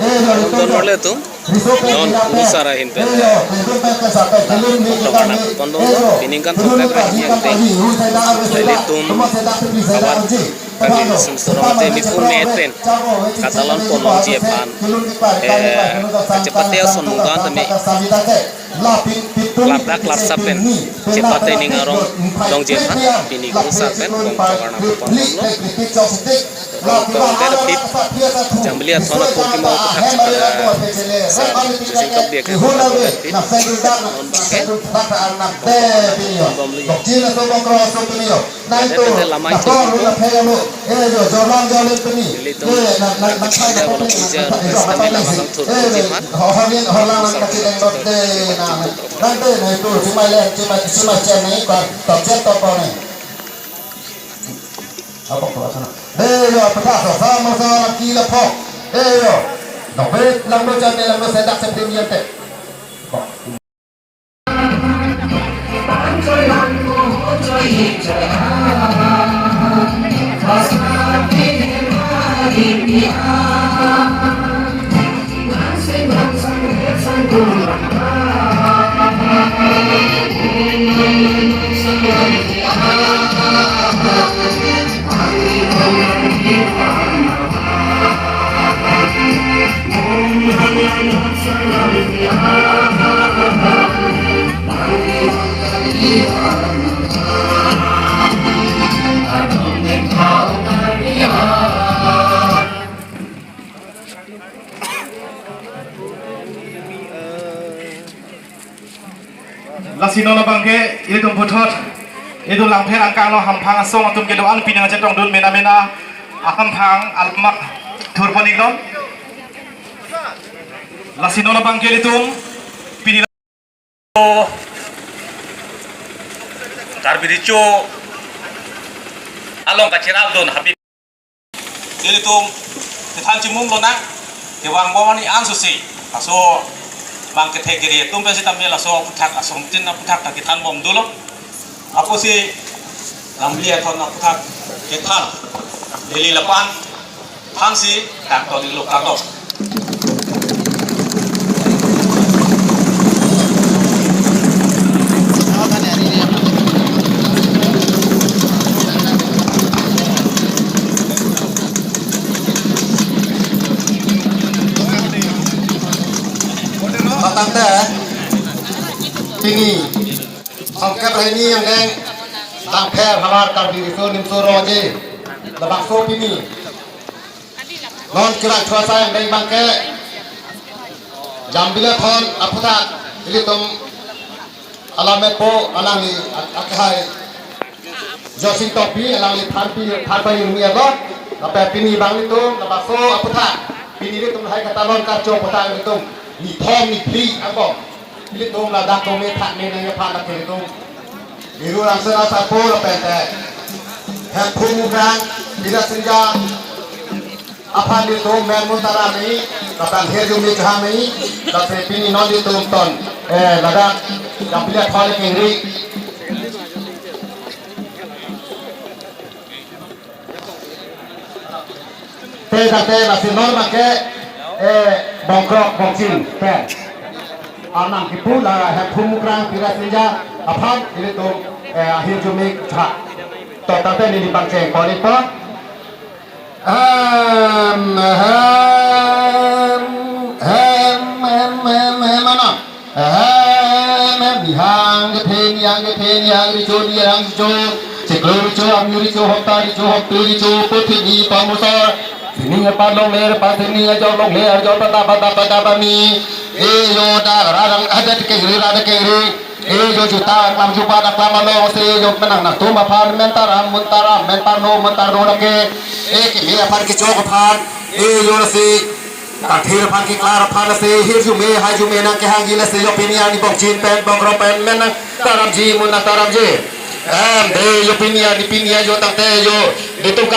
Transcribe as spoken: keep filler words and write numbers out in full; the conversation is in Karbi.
Don don le tum. Non Guru Sar ahin pen Doctor Arnam ponbomlo, pini ningkan thomkep ra hini angdeng. Ilitum avar Karbi Riso Nimso Rong Aje miphu me pen katalon ponlongji aphan, eh, kachepate ason mungkan tame klapdak klapsap pen chepate ning arong longji aphan pini Guru Sar pen Doctor Arnam ponbomlo. Rong tong tet aphi Jambili Athon apor kimo aphuthak, eh, Sar Joyson Tokbi ke apor tong tet aphi non abangke ponbomlo. Tete tete lamai chingki pu. Ilitum dia bolo puja request kami lama kangthur puji aphan. Sar Joyson Tokbi Eyo, aphuthak so sama sa laki laphok. Eyo, dokbet langno chame langno sedak septim yente. Lasi non abangke ilitum puthot, ilitum Langpher angkang along hamphang asong atum kedo-an pini nangchetongdun mena mena ahamphang almak thurpon iknon. Lasi non abangke ilitum pini Karbi Riso along kacherapdun happy. Ilitum kethan chimum lonang, kevang bomani ansusi, laso bang kethe kiri atum pen sitame laso aphuthak asongtin aphuthak ta kethan bomdunlo. Apotsi Jambili Athon aphuthak kethan, neli lapu-an thansi tangtoli lo kardom. Patang teh, pini, songkep ra hini angdeng, Langpher havar Karbi Riso Nimso Rong Aje, labangso pini. Non kirak chua sai angdeng abangke Jambili Athon aphuthak ilitum alampo alangli ak-, akhai Joyson Tokbi alangli thanpi thanpi umi alo. Lapen pini abang ilitum labangso aphuthak pini ilitum lahai katalon karcho aphuthak ilitum nithom niphli angbong. Ilitum ladak kome thak me nangji aphan lake ilitum Biru Ramsena Sarpo lapen te Hemphu Mukrang, Bira Sinja aphan ilitum men muntaram me, lapen hirjume chaham me, lapen pini non ilitum ton, eh, ladak Jambili Athon kengri. Te dak te lasi non abangke, eh, bongkrok bongchin pen Arnam kipu la Hemphu Mukrang Bira Sinja aphan ilitum, eh, ahirjume chaham. To dak te neli pangcheng pon ikpo. Ahem, ahem, ahem, ahem, ahem, ahem, ahem. Ahem, ahem, nihang kethe, nihang kethe, nihang richo, nihang richo. Chiklo richo, amyu richo, hopta richo, hoptu richo, puthini pamusor. Sining apar longle, apar sining ajor longle, ajor pada, pada, pada, pami. Eyo, da, radang, ada kengri, ada kengri. Eyo, juta, aklam jupa, aklam along, si, eyo, menang nangtum aphan, men taram, mun taram, men parno, mun tarno lake. E, kimi aphan kichok aphan. Eyo, si. Kathir aphan keklar aphan lasi hirjume haijume nangkehangji lasi yo pini ani bongchin pen bongkrok pen men nangtaramji mun nangtaramji. Em de yo pini ani pini yo tangte yo ditum ka